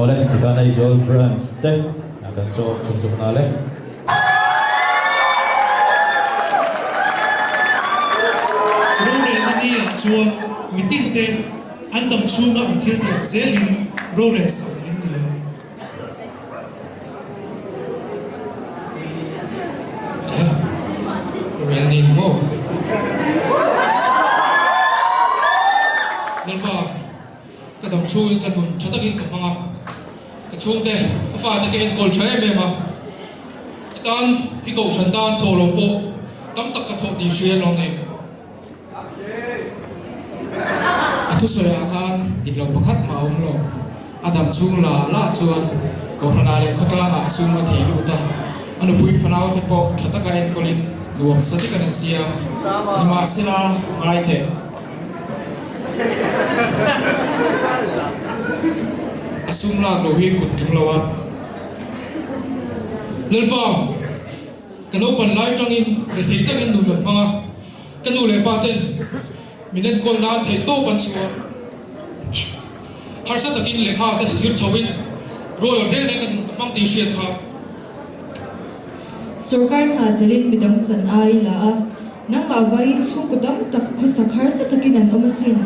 Awle, tikhan Aizawl Branch te kan sawm chhunzawm nghal e. Rorelna ni ah chuan mitin te an dam chhunga an thil tih ang zelin rorel sak an ni ang. Rorel ni maw? Lalpa, ka dam chhungin ka nun tha takin ka hmang a, ka chhungte, ka fate ka enkawl tha em em a, i tan, i kohhran tan thawhlawm pawh tam tak ka thawh tih hria lo ni. A thusawi ah khan dik lo pakhat mah a awm lo. A dam chhung la la chuan Kohhran ah leh khawtlang ah sum a thei lut a, a nupui fanau te pawh tha taka enkawlin nuam sa dik an insiam. Nimahsela, ngai teh. A sum lak lo hi kut tum lo a. Lalpa, ka naupan lai tangin rethei takin nun kan hmang a. Ka nu leh pa ten min enkawl nan theih tawp an chhuah a, harsa takin lehkha te zir chho in rual an reng reng ka hmang tih hriat kha. Sorkar hna chelin midang chan ai la a, nangmah vaiin chhungkaw tam tak khawsak harsa takin an awm asin.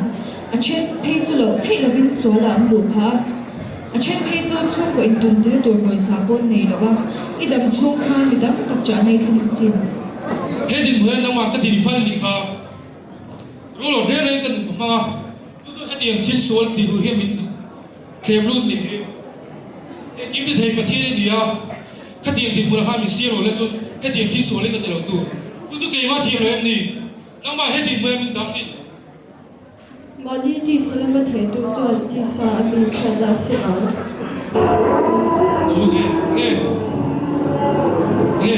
A then phei chu loh theih lovin sualah an luh phah a, a then phei chu chhungkaw intum tina tur pawisa pawh an nei lo a, i dam chhung khan mi tam tak chah nei thleng asin. He dinhmun hian nangmah ka din phal nih kha rual awm reng reng ka nun ka hmang a, chu chuan hetiang thil sual tih tur hian min thlem lut nih hi. Engkim ti thei Pathian i ni a, khatiang dinhmunah khan min siam lo le chuan hetiang thil sual hi ka ti lo tur. Chu chu keimah thiam lo em ni? Nangmah he dinhmun hian min dah sin. Mahni tisa lama theitu chuan tisa a mi chhiatna a sem ang. Chu nge nge nge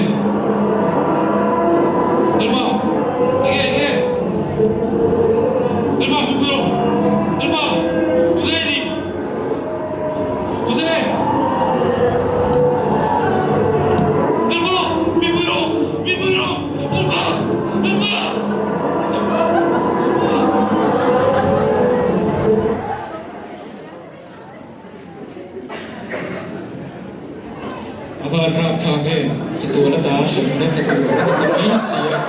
Lalpa nge nge Lalpa min pui rawh Lalpa tunge ni tunge Lalpa min pui rawh min pui rawh Lalpa Lalpa. A van rapthlak em, chatuan ata hremna tla tur a ni ta mai si a.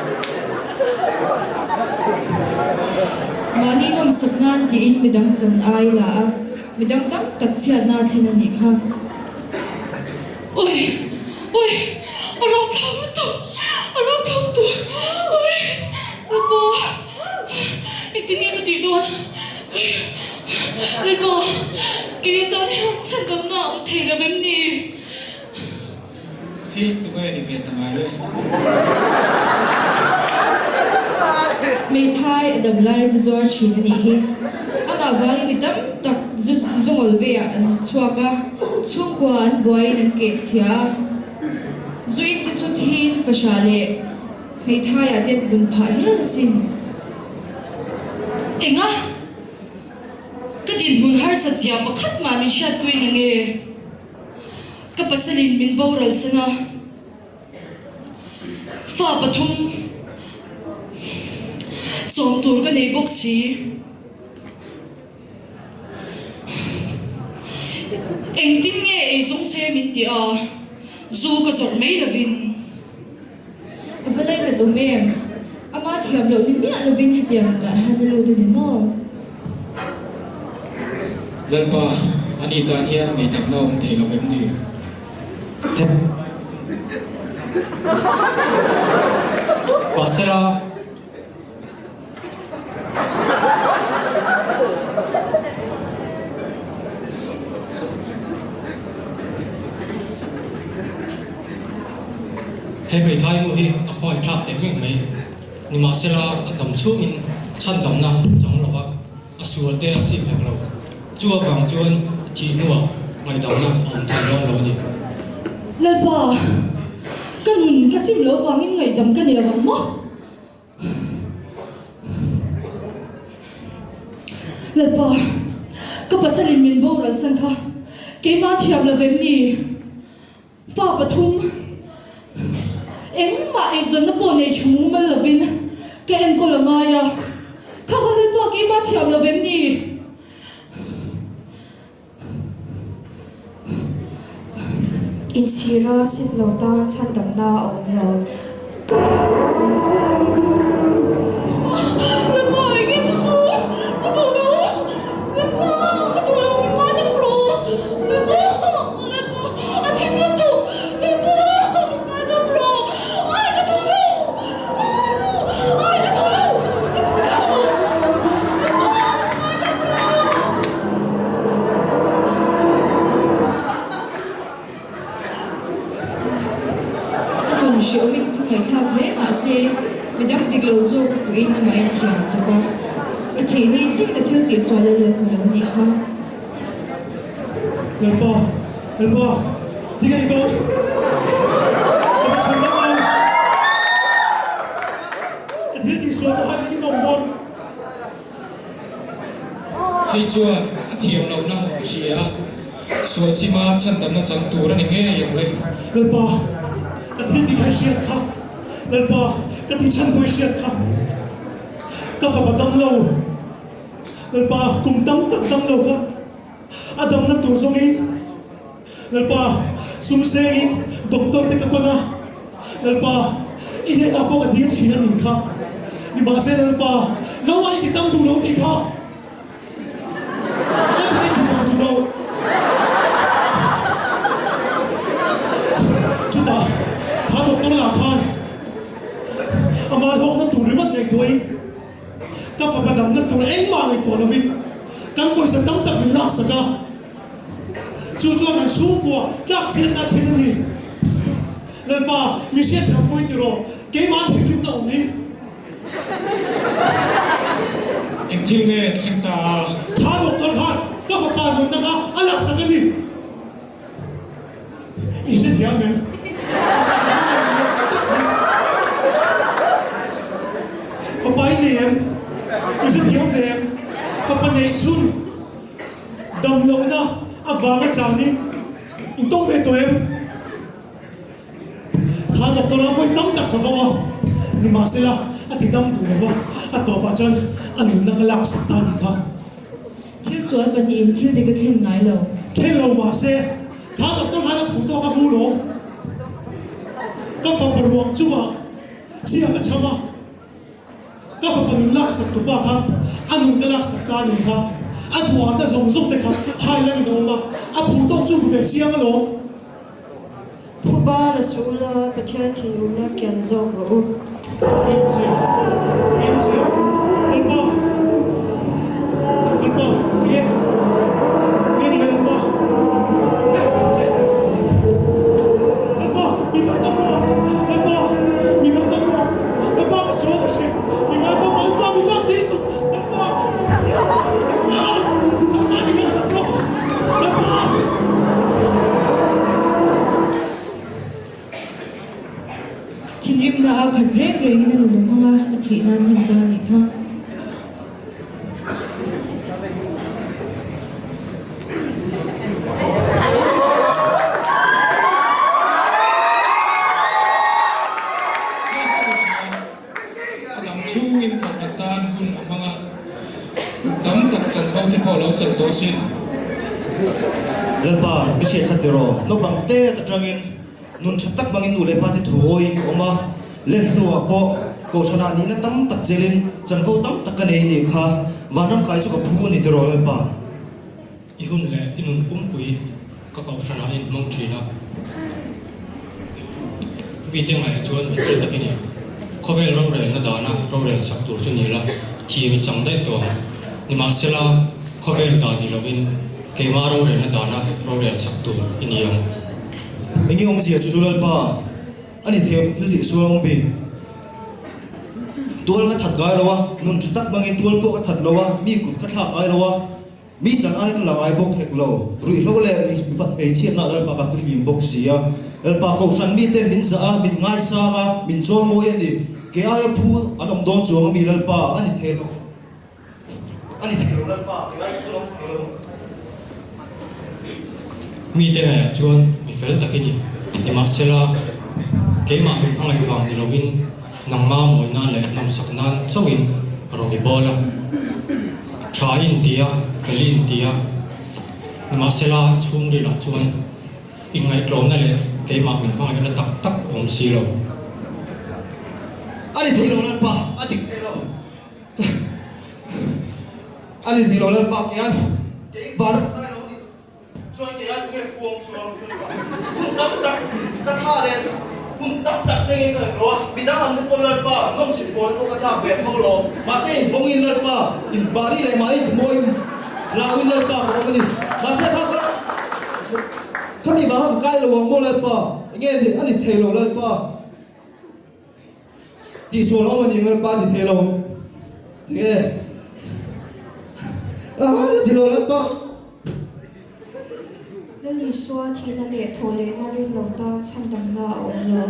Mahni nawmsak nan tiin midang chan ai la a, midang tam tak chhiatna a thlen a nih kha. Ui! Ui! A rapthlak lutuk! A rapthlak lutuk! Ui! Lalpa! Engtin nge ka tih dawn? Ui! Lalpa! Kei atan hian chhan damna a awm thei lo em ni? Hi tunge ni ve ta ngai le? Hmeithai a dam lai zu zuar thin a nih hi. Amah vangin mi tam tak zu zu ngawl veah an chhuak a, chhungkua an buaiin an keh chhia a. Zuin te chu thiin fahrah leh hmeithaiah te bun phah hial asin. Enga? Ka dinhmun harsa zia pakhat mah min hriatpui na nge? Ka pasalin min boral san a, fa pathum chawm tur ka nei bawk si. Engtin nge eizawng se min ti a, zu ka zawrh mai lovin. A va lainat awm em? Ama thiam loh ni miah lovin hetiang tah hian a lut a ni maw? Lalpa, ani tan hian ngaihdamna awm thei lo em ni? Mahsela. He hmeithai nu hi a khawi thlak teh meuh mai. Nimahsela a dam chhungin chhandamna chang lo va, a sual te a sim hek lo. Chu avang chuan thih hnuah ngaihdamna a awm thei dawn lo a ni. Lalpa, ka nun ka sim lo vangin ngaihdam ka ni lo ang maw? Lalpa, ka pasalin min boral san kha keimah thiam lo vem ni? Fa pathum, engmah eizawnna pawh nei tha mumal lovin ka enkawl a ngai a, kha kha Lalpa keimah thiam lo vem ni? Inchhira sim lo tan chhandamna a awm lo. Lalpa enge chu chu ka duh lo Lalpa ka duh lo min ngai deuh rawh Lalpa Lalpa a thim lutuk Lalpa min ngai deuh rawh ai ka duh lo ai ka duh lo ka duh lo Lalpa min ngai deuh rawh. A nun hreawmin khawngaihthlak hle mah se, midang dik lo zawk a puiin amah in thiam chawp a, a thih ni thleng a thil tihsual a la hmu lo nih kha. Lalpa, Lalpa, tinge i dawn? Ka va chhan dam lo. Ka thil tihsual te han in awm dawn. Hei chuan a thiam lohna a hria a, sual chima chhandamna chang tur a ni ngei ang le. Lalpa, ka thil tih kha i hriat kha. Lalpa, ka tih chhan pawh i hriat kha. Ka fapa dam lo. Lalpa, kum tam tak dam lo kha. A damna tur zawngin Lalpa, sum sengin doctor te ka pan a, Lalpa, i hnenah pawh ka dil thin a nih kha. Nimahse Lalpa, nangmah i ti tam duh lo tih kha ka thil i ti tam duh lo. Chutah kha doctor lah khan amah hlawkna tur ringawt ngaihtuahin, Ka fapa damna tur engmah ngaihtuah lovin kan pawisa tam tak min laksak a, chu chuan kan chhungkua tlak chhiatna a thlen a ni. Lalpa, mi hriatthiam pawh i ti rawh, keimah thinrimna awm hi. Eng thil nge thleng ta a? Kha doctor khan ka fapa nunna kha a laksak a ni. I hrethiam em? Fapa i nei em? I hrethiam ve em? Fapa neih chhun dam lohna avanga chanin in tawng ve tawh em? Kha doctor a vawi tam tak ka vau a, nimahsela a ti dam duh lo va, a tawpah chuan a nunna ka laksak ta a nih kha. Thil sual pahnihin thil dik a thlen ngai lo. Thlen lo mah se, kha doctor khan a phu tawk a hmu lo. Ka fapa ruang chungah chhia ka chham a, ka fapa nun laksak tupa kha a nun ka laksak ta a nih kha. A duhahna zawng zawng te kha hai langin a awm a, a phu tawk chu hmu ve chiang alawm. Phuba la suh ula, Pathian thinurna kian zawk rawh u. Thinrimna a khat reng rengin a nun a hmang a, a thih nan hman ta a nih kha. A dang chhungin kohhran tan hun a hmang a, kum tam tak chanvo te pawh a lo chelh tawh sin. Lalpa, mi hriat kha tiraw? Naupang te atangin nun tha tak hmangin nu leh pa te thu awiin ka awm a, len hnuah pawh kohhranah nihna tam tak zelin chanvo tam tak ka nei nih kha vanram kai chu ka phu a ni tiraw Lalpa? I hun leh i nun pumpui ka kohhranah in hmang thin a. Mite ngaihah chuan mi fel tak i ni. Khawvel rorelna dana rorel sak tur chu ni la, thim i chang daih tawh ang. Nimahsela, khawvel dan ni lovin keimah rorelna dana rorel sak tur i ni ang. Enge awmzia chu chu Lalpa a ni thei thil tih sual awm bik. Tual ka that ngai lo a, nun tha tak hmangin tual pawh ka that lo a, mi kut ka thlak ngai lo a. Mi chan ai ka la ngai bawk hek lo. Ruihhlo leh mipat hmeichhiatna Lalpa ka fihlim bawk si a. Lalpa Kohhran mite min zah a, min ngaisang a, min chawl mawi a ni. Ke aia phu an awm dawn chuang a mi Lalpa a ni thei lo. A ni thei lo Lalpa, ke aia phu an awm thei lo. Mite ngaiah chuan mi fel tak i ni. Nimahsela, keimah min hmangaih vang ni loin Nangma mawi nan leh hnamsak nan chauhin rawn i bawl a, tha i inti a, fel i inti a, nimahsela chhungril ah chuan inngaihtlawmna leh keimah min hmangaihna tak tak a awm si lo. A ni thei lo Lalpa, a dik thei lo. A ni thei lo Lalpa, keian kei var kai lo ni. Chuan kei a tunge puang chuang hun tam tak ka tha leh hun tam tak sengin ka ngaihtuah a, midang an pawn Lalpa nawmchhit pawl pawh ka chak ve tho lo. Mahse in vawngin Lalpa in mahni leh mahni timawiin hlauin Lalpa ka awm a ni. Mahse kha ka khami vanga ka kai lo ang maw Lalpa? Enge a ni thei lo Lalpa? Tihsual awm a ni Lalpa ti thei lo. Tinge? Ah, ti lo Lalpa. Lal Isua thihna leh thawhlehna ring lo tan chhandamna a awm lo.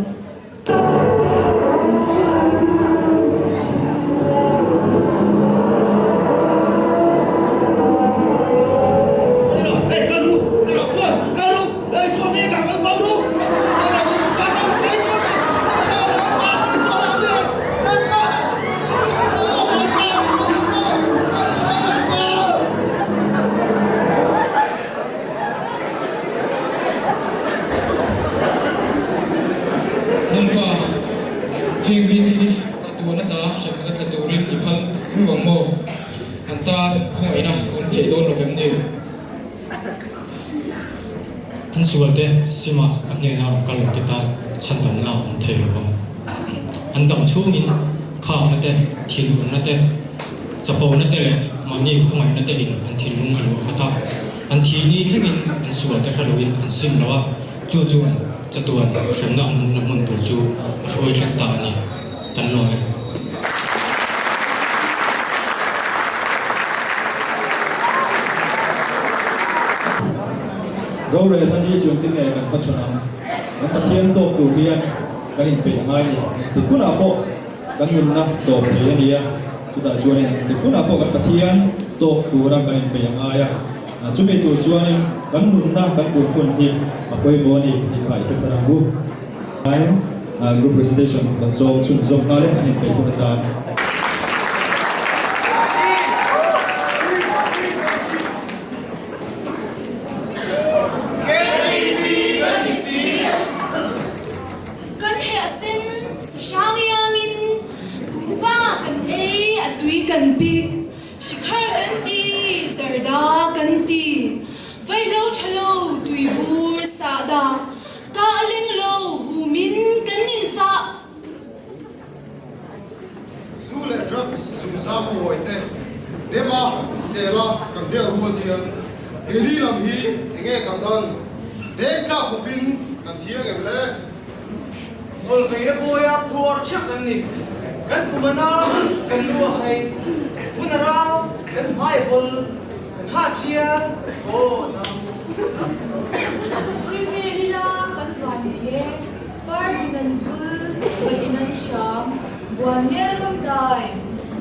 Lalpa, heng mite hi chatuan ata hremna tla turin i phal ru ang maw? An tan khawngaihna awm thei dawn lo vem ni? An sualte sima ka hnena rawn kal lote tan chhandamna a awm thei lo vang. An dam chhungin khakna te, thinurna te, chapona te leh mahni khawngaihna te in an thinlung a luah khat a. An thih ni thlengin an sualte hre loin an sim lo a, chu chuan chatuan hremna an hmuhna hmun tur chu a hruai thleng ta a ni. Kan lawm e. Rorelna ni chu engtin nge kan hmachhawn ang? Kan Pathian tawk tur hian kan inpeih a ngai a ni. Engtik hunah pawh kan nunna tawp thei a ni a, chutah chuanin engtik hunah pawh kan Pathian tawk tura kan inpeih a ngai a. Chumi tur chuanin kan nunna kan bur hun hi a pawimawh a ni tih kha i hre thar ang u. Group recitation kan sawm chhunzawm nghal e, an inpeih hun atan. Kan heh sen sahrang iangin kuhva kan ei a tui kan pik, Shikhar kan ti, zarda kan ti, vaihlo tha lo tuibur sahdah Kah leng lo humin kan in fah. Zu leh drugs zungzam a uai te, dem a, sel a, kan biak rual hian keini lam hi enge kan an deng tlak khawpin kan thiang em le? Awlveina bawia phuar theuh kan ni. Kan pum a nau, kan lu a hai, vun a rau, kan hmai a bawl. Kan ha chiang aw nau. Ui vel ila kan van nei e, par in an vul, paih in an hram, buan nel ram dai,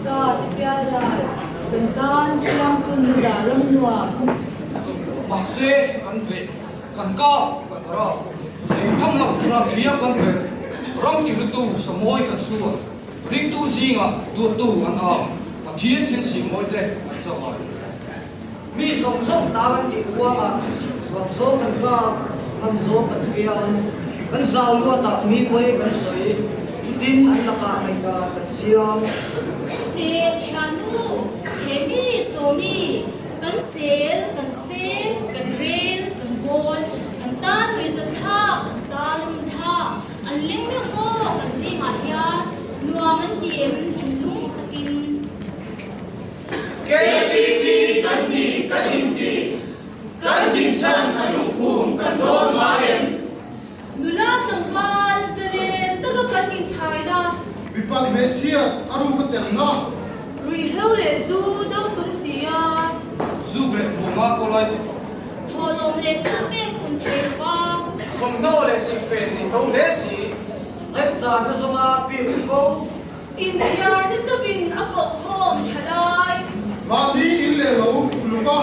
za te pial lai, kan tan siam tun na dah ram nuam. Mahse kan veh, kan kap, kan ra, sei tham loh hram thiam kan ve, ram ti hlutu samawi kan sual. Ringtu zingah duattu an ang, Pathian thil siam mawi te an chauh ai. Mi zawng zawng ta kan tih kuangah zuam zawng kan kap, ngam zawng kan fiam, kan zau luatah mi pawi kan sawi, chutin an lakah ngaihdan kan siam. Enteh, thiannu, he mi sawmi, kan sel, kan sel, kan rel, kan bawl, kan tan nuihzathlak, kan tan runtha. An leng meuh maw kan zingah hian nuam an ti em thinlung takin. KGP kan ni kan inti, kan dinchhan a lungphum kan dawn ngai em? Nula tlangval zalen taka kan inchhaina. Mipat hmeichhia a ruk a telna. Ruihhlo leh zu do chung si a. Zuk leh hmuama pawh lai tawh. Thawhlawm leh thil pek hun thei lova. Thawmhnaw leh silhfen nei tho hle si. Remchanna zawnga pir fo. Inchhiarna chauhin a koh khawm tha lai. Mahni in leh lo uluk a.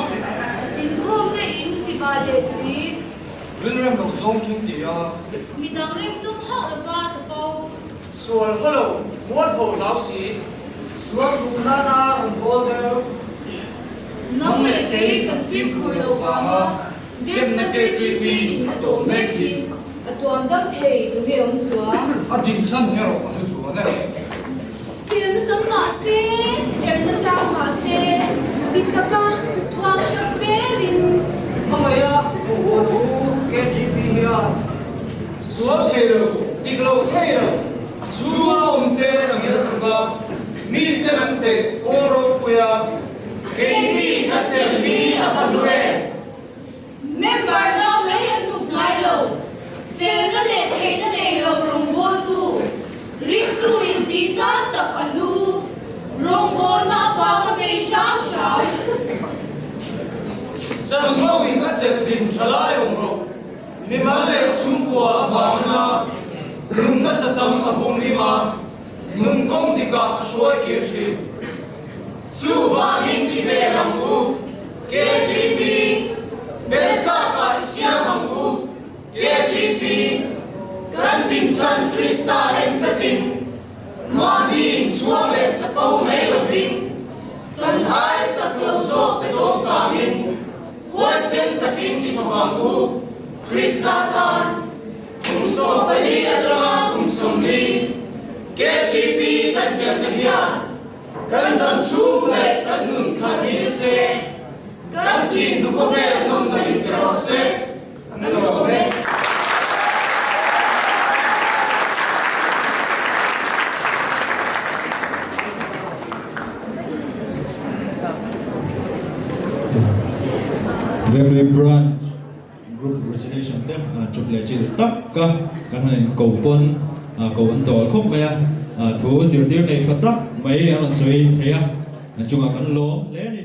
Inkhawmna in ti bal leh si. Rilrem lo zawng thing ti a. Midang rim tum hauh lova chapo. Sual haw lo, mualpho hlau si. Sual duh nana rawn bawl deuh. Nang leh kei kan fimkhur lo vanga demna KGP in a tawh mek hi. A tuam dam thei tu nge awm chuang? A din chhan erawh a hlu tluan e. Silna tam mah se, erna sang mah se, ti chaka thuam chak zelin. Hmangaih a hmuh thu KTP hian. Sual thei lo, dik lo thei lo, a chhunga awmte a ngel tuk a, mite an teh pawl ropui a. Keini kan tel hi a va hlu em? Member hlawm lei a hnuk ngai lo, felna leh theihna nei lo rawngbawltu, ringtu intih tan tak a hlu, rawngbawlna avanga bei hram hram. Changho in a chelh din tha lai awm rawh, mimal leh chhungkua avangina nunna zatam a hum hlim a, nun kawng dikah a hruai kir thin. Chuvangin i bel ang u, KGP, bel tlakah i siam ang u, KGP, kan dinchan Krista en tlatin, mahni inchhuang leh chapo mai lovin, kan ai chak lo zawk te dawm kangin, huaisen takin i thawk ang u, Krista tan. Kum 14 atanga kum 40, KGP kan tel te hian, Kan dam chhung leh kan nun kha ni se, kan thin nu khawvel nawmna in pe rawh se, kan lawm e. Venglui Branch Group Resignation te chawp leh chilh tak a kan han in ko pawn ko an dawl khawp mai a, thu zirtir nei tha tak mai an rawn sawi thei a, a chungah kan lawm hle a ni.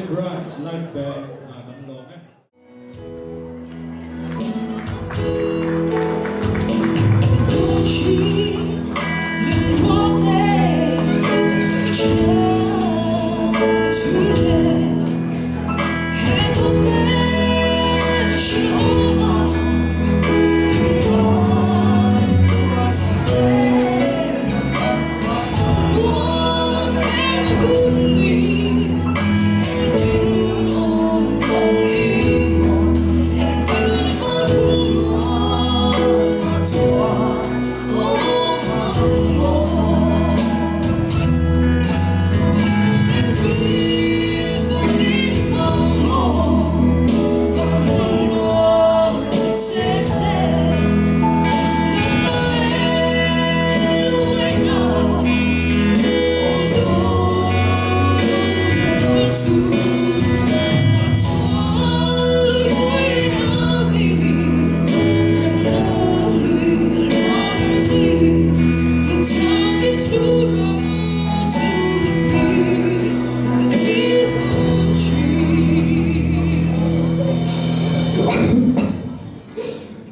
Mamit Branch Life Band ah kan lawm e.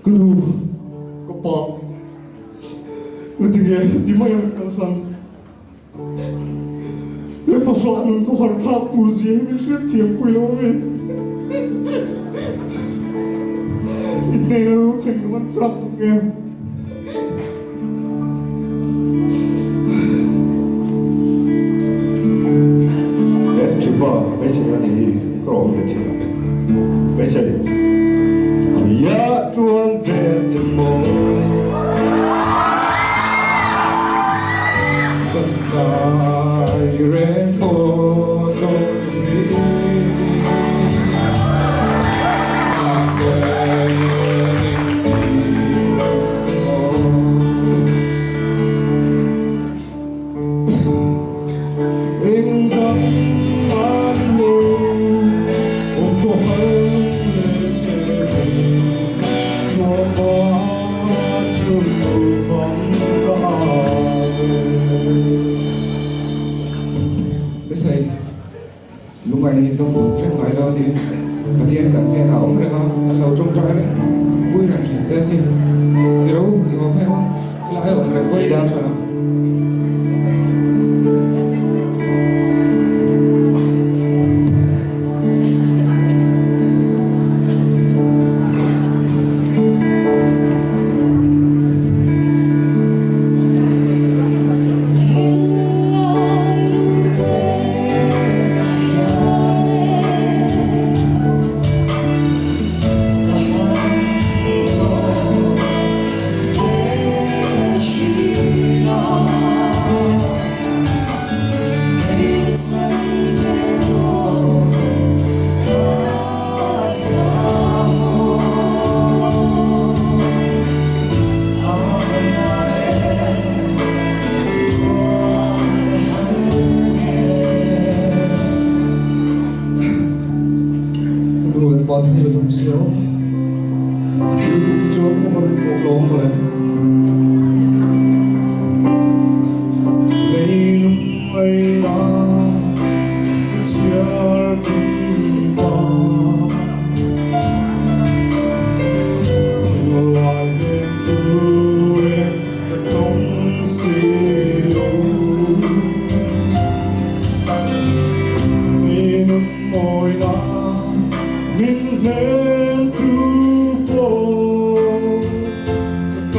Ka nu, ka pa, ngatinge ti mai ang kalsan? He fahrah nun ka har thlak tur zia hi min hriat thiam pui lo a mi. I hnena lo thleng ka man chak vak em? He thupa hmeichhe a nih hi ka awm ve thin a, hmeichhe khuia tuan vel che maw? Zankai reng pawh dawn ni Besai lungai dawm reng ngai lo a ni. Pathian kan hnenah a awm reng a, kan lo tawngtai reng pui reng thin che a sin. I ro i haw phei ang, helai a awm reng pawh i lo tha ang. Nu leh pa te hi la dam si lo. Lutuk hi chuan kawng a rin bawk lo ang mawle. Leilung ngaina ka chhiar kim ta. Thinlai hmel turin ka tawng si lo. Mi nun mawina min hmel tu pawh ka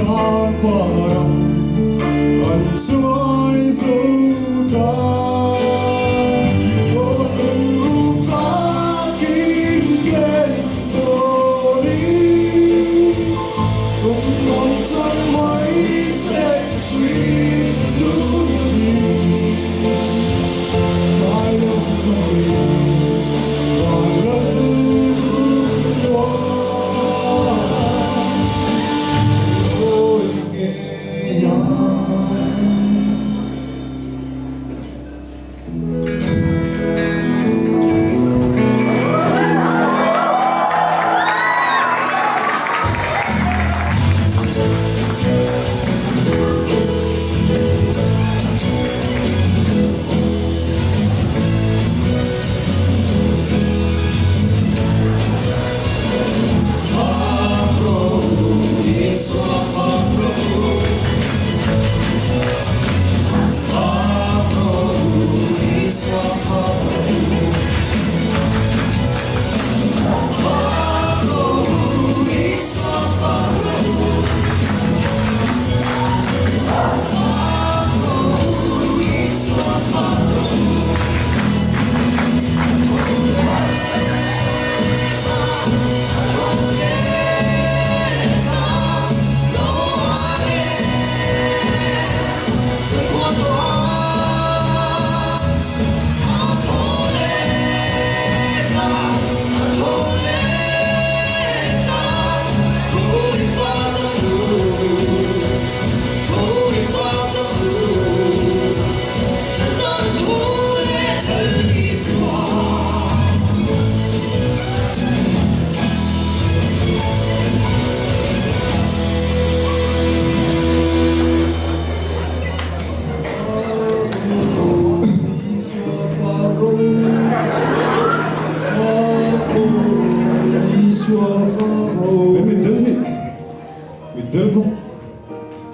Mitdel bawk,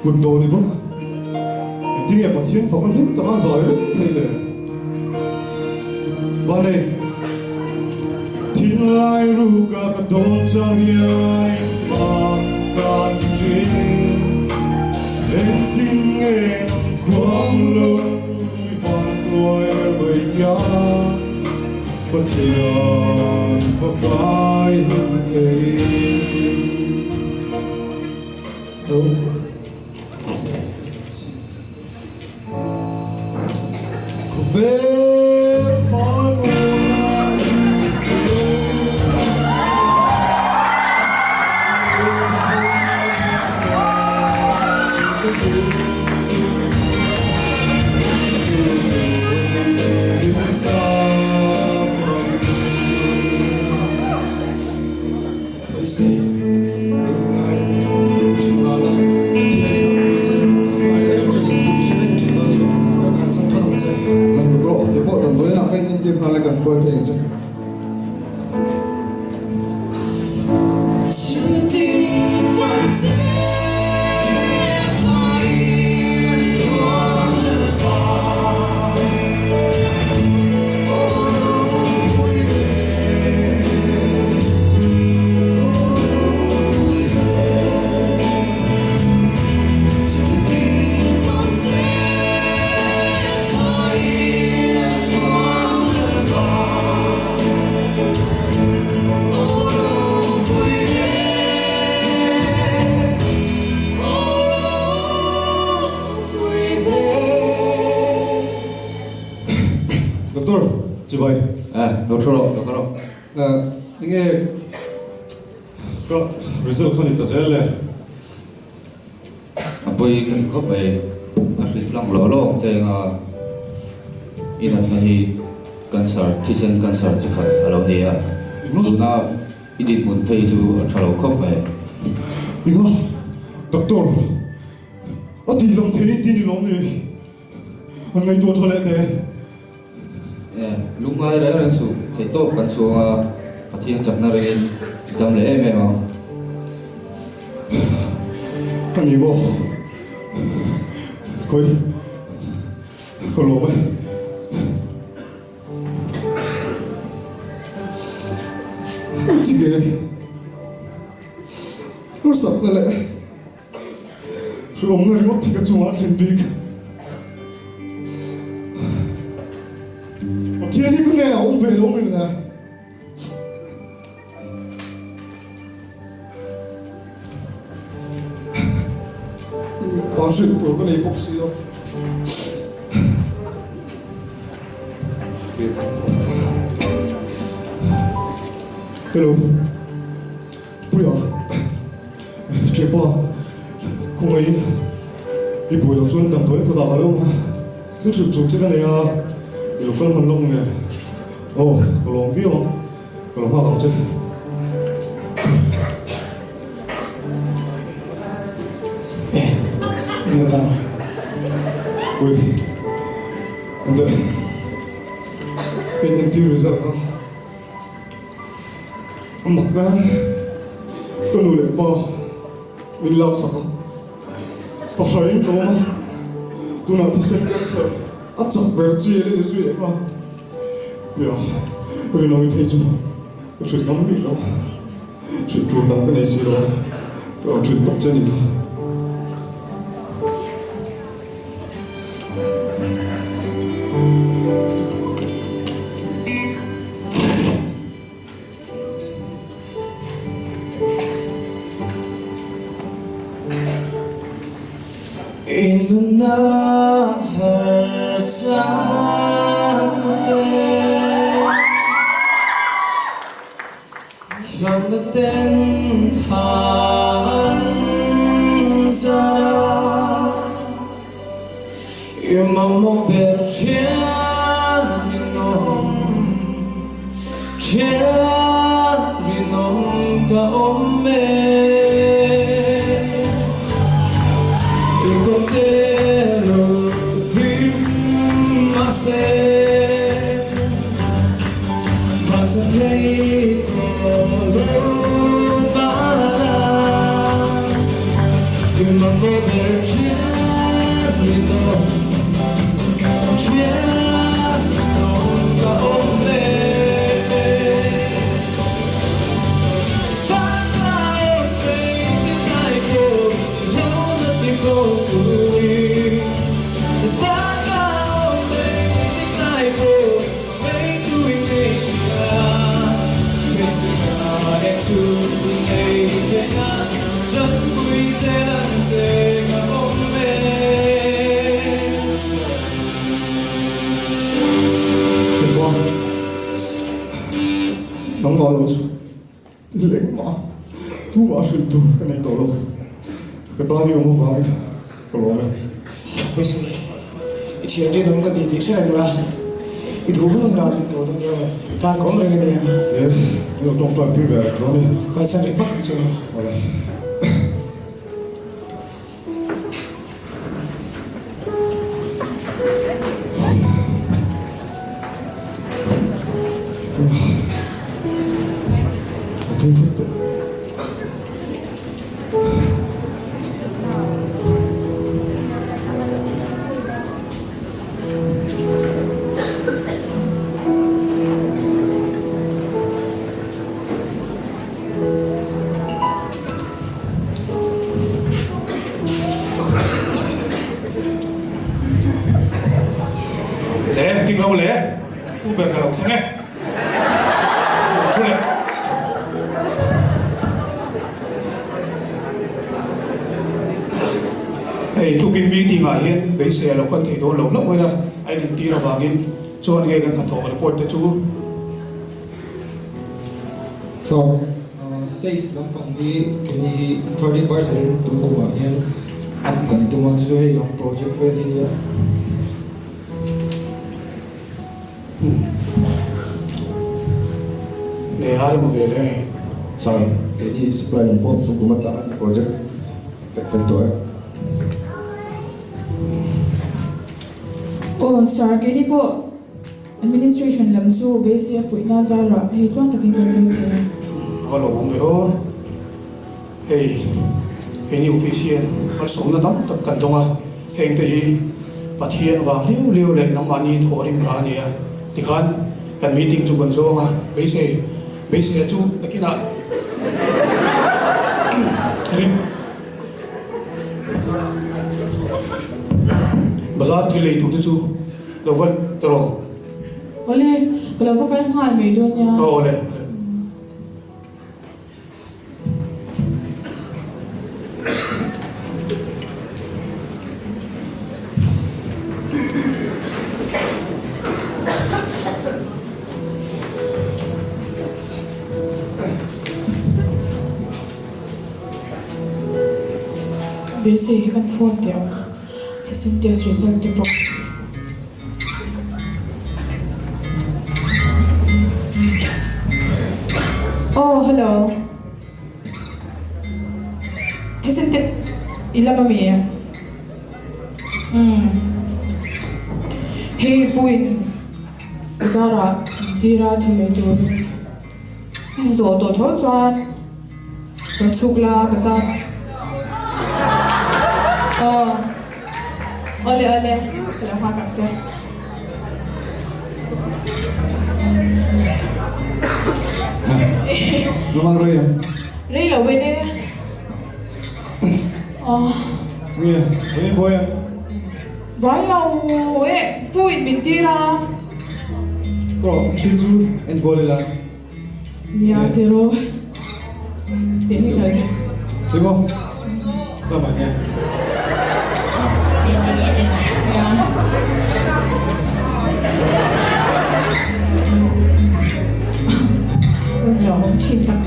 kut dawh ni bawk. Engtin nge Pathian faka hlim taka zai reng thei le? Vane, thinlai ruka ka dawn chang hian engmah ka ti thin. Engtin nge nang khuang lo i van tuai ber mai hian Pathian fakai hlim thei. Khawvel hmar mawnah Beisei lungngai thin mah la, Pathian in awmpui che, ngai reng che in pui che reng thin a ni. Ka kalsan phawt ang che. La hnuk rawh, ti pawh damdawiin ah ka in entir nghal e kan hruai phei ang che. Doctor, chibai. Eh, lo thu rawh, lo kal rawh. Eh, enge ka result kha ni ta zel le? A pawi ka ni khawp mai, a hrilh tlang lawh lawh ang che anga i natna hi cancer, thisen cancer chi khat a lo ni a, tuna i dinhmun phei chu a tha lo khawp mai. Inga, doctor, a tih dam thei in ti ni lawm ni? An ngaihtuah tha leh teh. E, lungngai reng reng suh, theih tawp kan chhuang a, Pathian chakna ringin i dam leh em em ang. Ka ni maw? Khawi, ka lawm e. Tige, harsatna leh. Hrehawmna ringawt hi ka chungah a thlen bik. Pathian hi ka hnenah a awm ve lo min le. Pa hrilh tur ka nei bawk si a. Hello. Puia, Chepa, khawngaihin i buai loh chuan damdawi kawtah ka lo awm a, thil hrilh chuk che ka nei a, i lo kal hman lawk nge? Aw, ka lawm viau ang, ka lo nghak ang che. Pui, ente, ka inentir result kha. A mak a, ka nu leh pa min lak sak a, fahrain ka awm a, tunah thisen cancer a chak ber chi a ni zui leh nghal. Tia rinawm phei chu ka hrilh ngam rih lo, hrilh tur dang ka nei si lo a, ka rawn hrilh tawp che a nih kha. Mamawh ber thian rinawm, thian rinawm ka awm e. Tan ka awm thei ti ngai pawh i lo na ti ropui. Tan ka awm thei ti ngai pawh mei tu i nei sia. Hmeichhia e chu i nei thei a, Tanpui che lan che ka awm e. Thianpa, nangmah lo chu lengmah tumah hrilh tur ka nei tawh lo. Ka tan i awm avangin ka lawm e. Hmeichhe, i thian rinawm ka ni tih hre reng la, i duh hun hunah min ko dawn nia, tan ka awm reng a nia. E, min lo tawngtai pui ve reng dawn e. Kalsan rih hmak chu. Awle. A thung thut tawh. Le, ding lo le, u ber ka lo thleng e. Thu le. Hei tukin meeting ah hian beisei a lo kal thei dawn lo hlauh mai a, a inentir avangin chuan nge kan hnathawh report te chu. So, sales lampang hi keini hi 30% tun kumah hian up kan tum a, chu chu hei ang project vel hi nia. Nei har emaw ve le. Sir, keini supply lam pawh chu kum atan project pek fel tawh e. Aw sir, keini pawh administration lam chu beisei a puihna zarah hei tluang takin kan zo thei a. A va lawmawm ve aw. Hei, keini office hian malsawmna tam tak kan dawng a, heng te hi Pathian vang liau liau leh nangmahni thawh rim rah a ni a, tikhan kan meeting chu kan zawng a, beisei, beisei chu nakinah rim bazar thil lei tur te chu lo va ta rawh. Awle, ka lo va kal nghal mai dawn nia. Aw awle. Beisei hi kan phone teh ang, thisen test result te pawh. Aw hello Thisen te i lam ami Umm Hei puin bazarah tira thil lei turin i zawh tawh tho chuan rawn chhuk la bazar Aw. Awle awle, ka lo nghak ang che. Nunga rei ang. Rei lo vei ne. Aw. Nge, eng in buai ang? Buai lo e, pu in min tir a. Aw, thil chu enkawl ila. Nia tiraw tih hi kal teh. Ni maw? Sama nge. Nia. Rawn lo awm thin tak.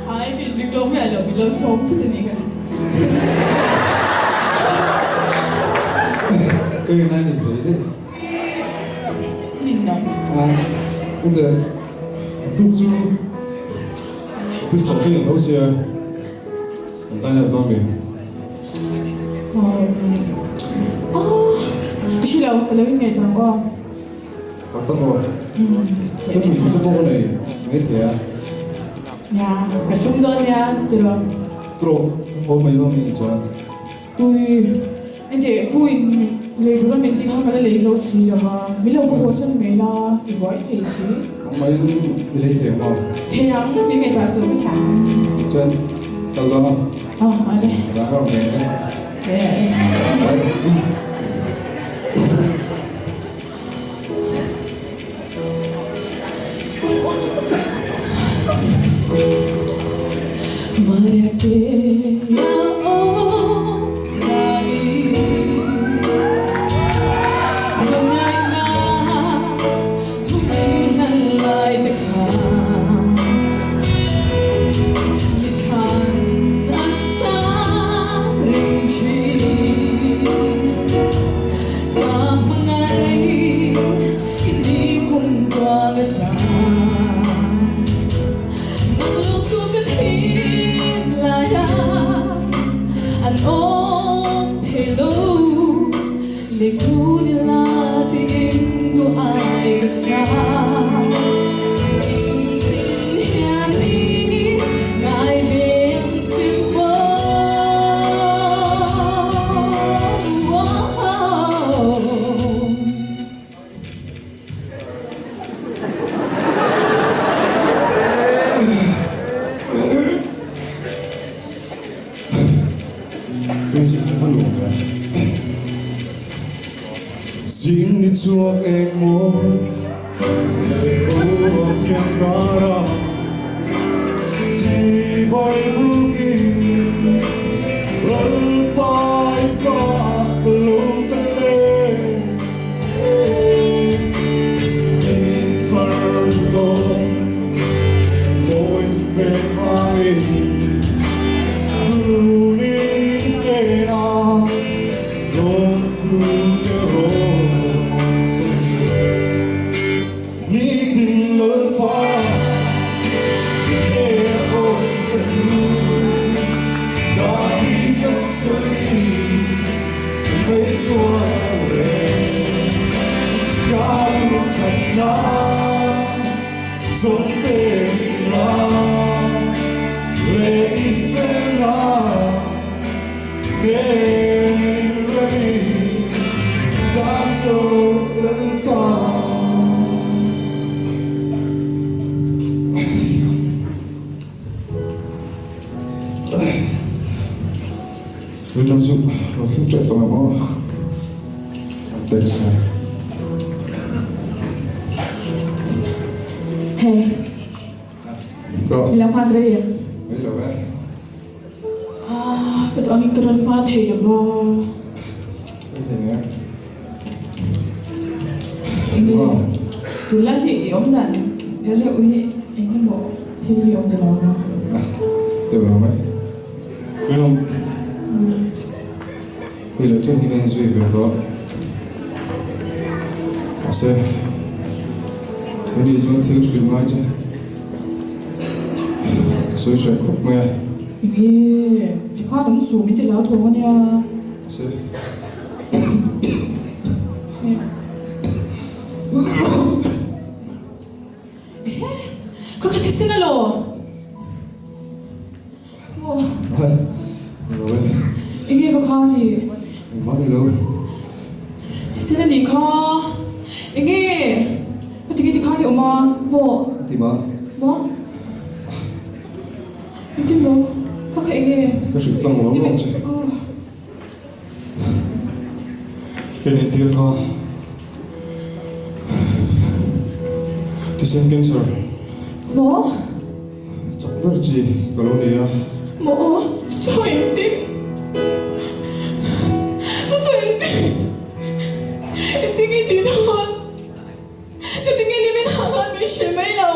Ai ka inring lo miah lo, min lo sawm thut a nih kha. Ka rin a ni zei daih. Nin dang. A, ente tuk chu office thawk hi a tho sia, kan tan lo dawn mi. Aww, ka hre lo, ka lo inngaihtuah ang aw. Ka tak aw. Ka ṭum chu pawh ka nei mai thei a. Nia, ka tum dawn nia tiraw. Tiraw, ka haw mai dawn mi chuan. Ui, engteh pu in lei tur a min tih kha ka la lei zo si lo va, min lo va haw san mai la, i buai thei si. Nangmah in i lei thei ang maw? Thei ang, min ngaihtuah suh ka tha. Chuan kal dawn a? Aw, ale. Ka dang reuh reng che. Yes. Bye. Zing ni chhuak eng mawi leh aw thiang kara chibai bukin Lalpai pa lo kal e. Rinna chu lo thleng teuh tawh em aw? An text a. Hey. Go. I lo nghak rei em? Rei lo e. Ah, ka duh angin ka rawn hma thei lo va. Rei thei nge? Enge tunlai hi i awm dan reuh hi eng emaw thil hi awm ni lo maw? Teuh lo mai. Rinawm. Hei lo chen hi ka inzui ve tawh. Mahse, ani chuan thil hrilh ngai che ka sawi hreh khawp mai a. Enge, tikhan awm suh min ti lau thawng ania. Mahse. Ehe, ka ka thisen alaw? Maw? Ni lo e. Enge ka kha ni? Engmah ni lo. Thisen anih kha. Enge? Ka ti nge ti kha ni awm a? Maw? Ka ti ma. Maw? Engtin maw? Ka kha enge? Ka hrilh tlang lo ang che. Ka inentir kha thisen cancer. Maw? Chak ber chi ka lo nei a. Maw? Chu chu engtin? Chu chu engtin? Engtin nge tih dawn? Engtin nge ni min hah khan min hre mai lo.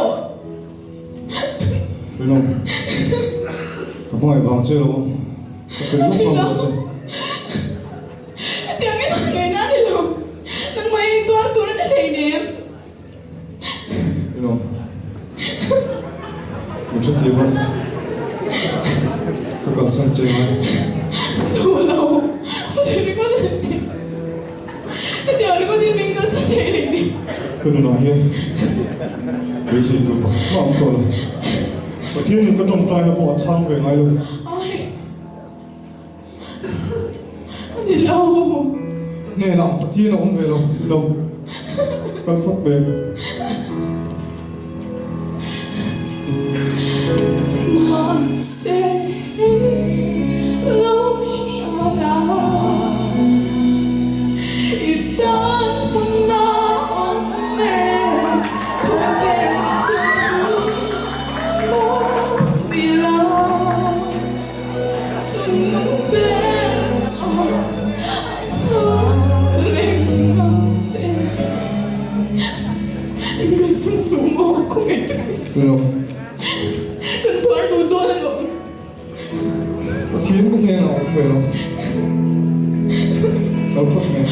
Rinawm, ka hmangaih vang che lo ang, ka hrilh lawk ngam lo che. Hetiang in hmangaihna a ni lo, nangmah in tuar tur a ni hleinem. Rinawm, min hrethiam a, ka kalsan che ngai. Duh lo, chutih ringawt a ni tih. Hetiang ringawt in min kalsan thei hleinem. Ka nunah hian beisei tur pakhat mah awm tawh lo. Pathianin ka tawngtaina pawh a chhang ve ngai lo. Ai. A ni lo. Hnenah Pathian a awm ve lo ti lo. Kal phawt ve. Mahse lo hria i tan hmun a awm e khawvel chu maw ni lo. Pathian ka hnenah awm ve lo. Kal phawt mai.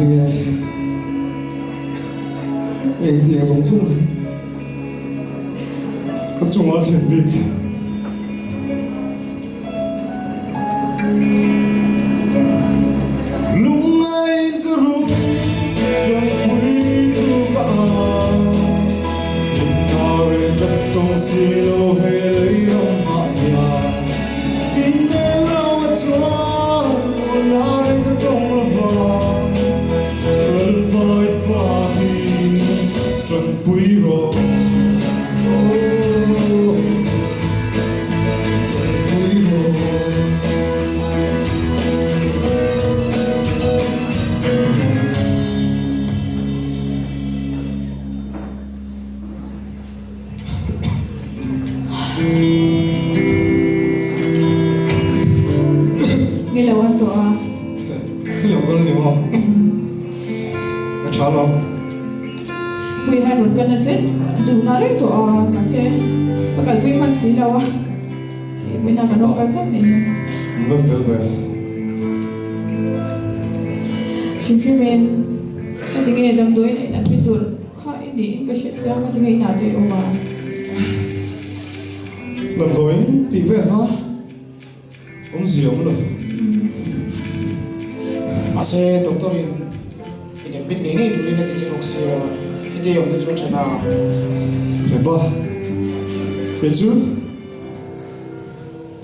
Tinge engtiang zawng zawng hi ka chungah thlen bik. Lungngain ka ru tlangpui tu ka ang Nunna tlat tawng si lo he lei ram ah hian Inel lo a chuan mualna reng ka tawng lo vang Lalpai fa hi tlangpui rawh Ni lo an tawh a. Ni lo kal ni maw? Ka tha lo. Pui hian rawn kan a che duhna reng tawh a, mahse ka kalpui hman si lo a, ih puina kan rawn kal chauh ni hian. An va fel ve. Hrim hrim in ka ti nge damdawiin a in admit tur kha i niin ka hriat sia, ka ti nge inah te i awm a. Damdawiin tih vel kha Awmzia awm lo. Mahse doctor in in admit ngei ngei turin a ti che bawk sia, heti awm te chu a then a. Reba, kei chu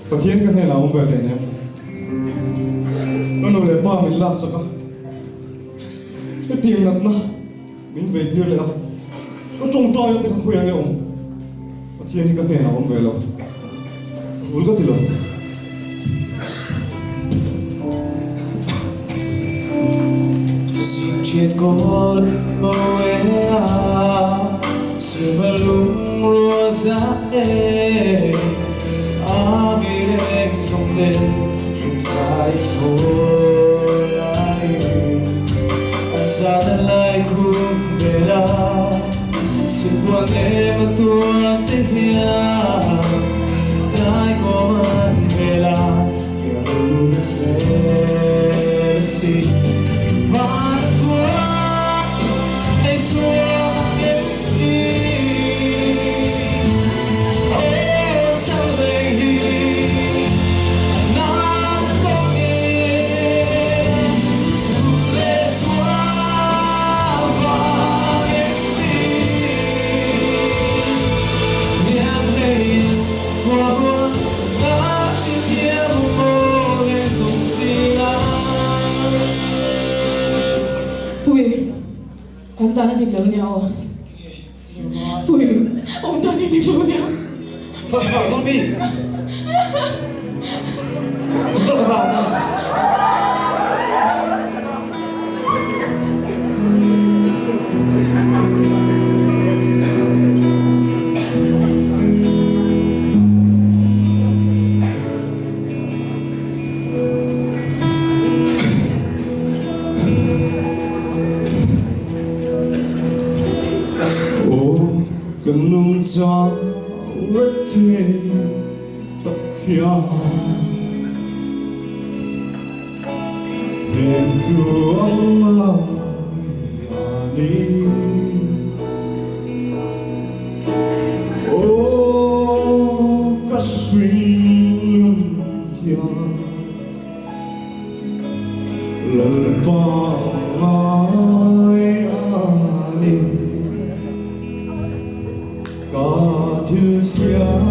Pathian ka hnenah awm ve hleinem. Ka nu leh pa min laksak a, hetiang natna min vei tir leh a, ka tawngtaina te kha khawiah nge awm? Pathian hi ka hnenah awm ve lo, tul ka ti lo. Zingṭhian kawl mawi a, Silva lungrual za e, A mi leng zawng te hlimzai thawl lai An zan an lai khum vel a. Chhuah em a tuan te hian tlai kawm an hmel a, hian u na hmel a si. Van a tuan ei chhuak em ni? Aw chang reng hi. Awm dan hi dik lo nia. Harh harh dawn mi? Doctor ka va awm a. Aw ka nungchang rethei tak hian Hnemtu ang ngai a ni. Aw ka hringnun hian Lalpa ngai a ni. Ka thil siam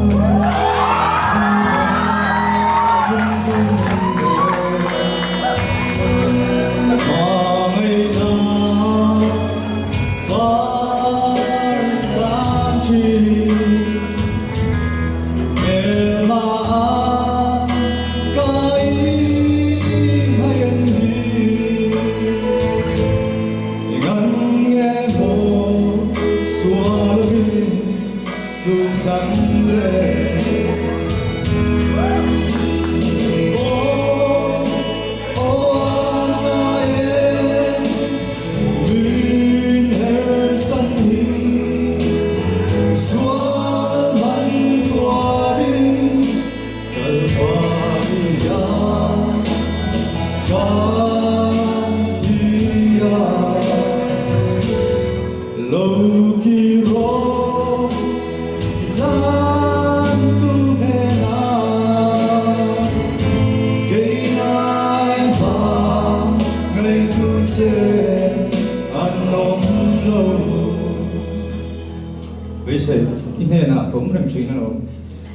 Beisei, i hnenah ka awm reng thin alawm.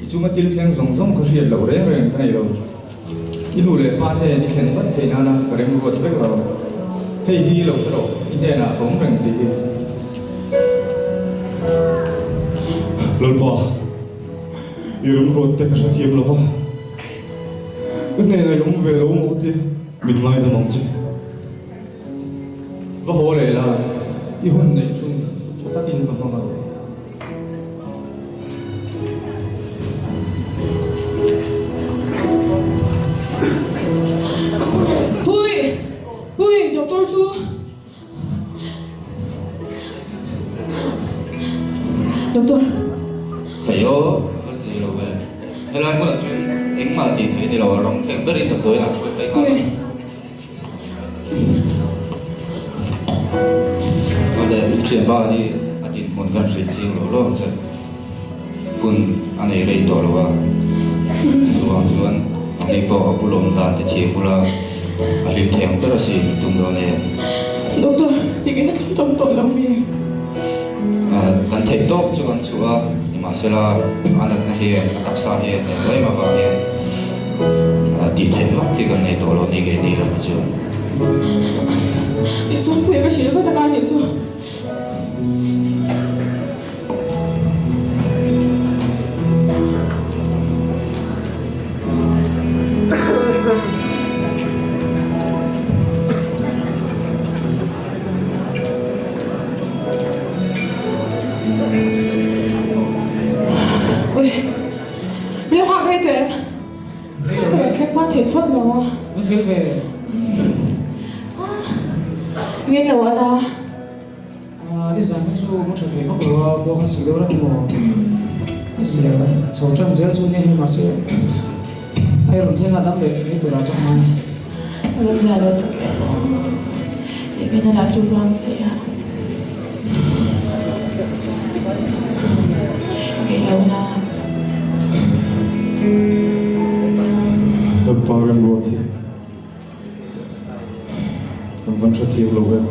I chunga thil thleng zawng zawng ka hriat loh reng reng ka nei lo. I nu leh pa hnen i thlen vat theih nana ka remruat vek lo. Hei hi lo hre rawh, i hnenah ka awm reng tih hi. Lalpa, i remruat te ka hrethiam lo va, ka hnenah i awm ve lo maw tia min ngaidam ang che. Va haw leh la, i hun neih chhung tha takin va hmang ang. Pui! Pui! Doctor chu! Doctor! Hei aw, ka zi lo ve. Helai hmunah chuan engmah tih theih a ni lo a, rawng theng berin damdawiin an hruai phei nghal a. Chuan in thianpa hi a dinhmun kan hrilh ching lo lo ang che. Hun a nei rei tawh lo a, chuvang chuan ani pawh a pulawm dan te thiam bula a hlim thei ang ber a si tum dawn e. Doctor, tingin a thlum tawm tawh lo mi? Kan theih tawk chu kan chhuah a, nimahsela a natna hian a taksa hian a em avang hian Tih theih vak hi kan nei tawh lo ni kei ni lo hi chu. Tih chuan pui ka hrilh vat a kai nih chu. Ui. Min hak rei teh em? Ka rawn thleng hma thei thlawt lo a. Va fel ve. Ngen lo a la. Nizan kha chu mu tha thei vak lo a, khua kha si deuh reng maw? Ka si leh chho tan zel chu nia hei mahse hei rawn thleng a dam leh mai turah chuan ngai. Rawn zah lo tak em aw. Tih min a lah chu vang si a. Lalpa remruat hi kan van hrethiam lo em?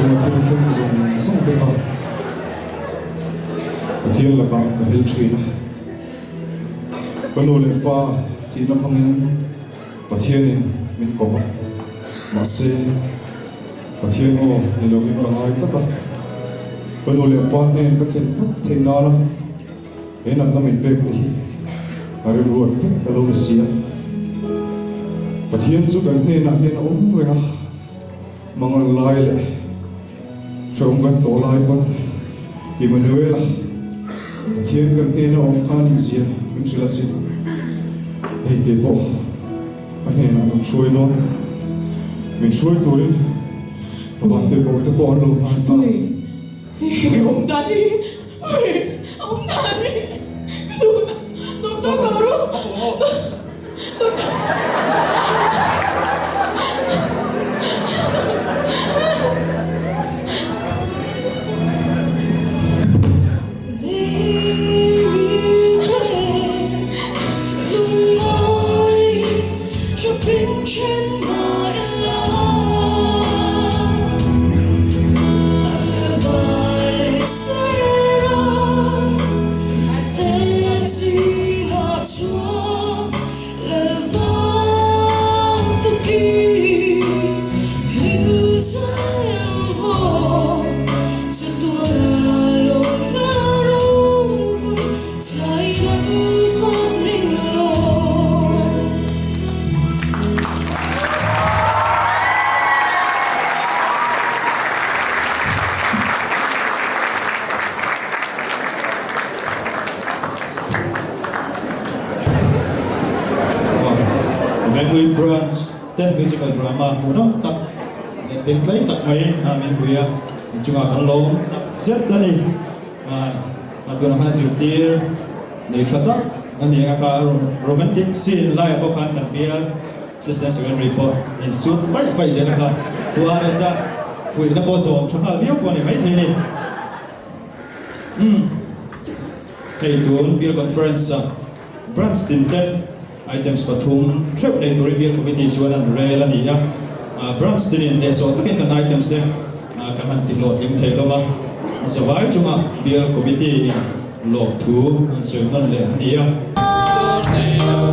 chunga thil thleng zawng zawng te kha Pathian lakah ka hel thin a. Ka nu leh pa thihna hmangin Pathianin min kawp a, mahse Pathian aw ni lovin ka ngai tlat a. Ka nu leh pa hnen ka thlen vat theih nana he natna min pek te hi ka rilruat vek ka lo ni si a. Pathian chu kan hnenah hian a awm reng a, mangan lai leh hrehawm kan tawh lai pawn Immanuela Pathian kan hnena awm kha a nihzia min hrilh asin. Hei kei pawh a hnenah min hruai dawn. Min hruai turin ka vantirhkoh te pawh an lo hman ta. Awm dan hi, awm dan hi, doctor ka ru, doctor. Venglui Branch te musical drama hmuhnawm tak leh bengtlai tak mai a min pui a, inchungah kan lo awm tak zet a ni. A tunah khan zirtir nei tha tak a ni ang a, kha romantic scene laiah pawh khan kan bial assistant secretary pawh insut faih faih zel a kha Pu RS-a fuihna pawh zawm tha nghal viau pawh a ni maithei a ni. Umm hei tun bial conference-a branch tin te items pathum theuh nei turin bial committee chuan an rel a ni a, branch tinin hnehsawh takin kan items te kan han ti hlawhtling thei hlawm a, a zavai chunga bial committee in lawmthu an sawi nawn leh a ni a.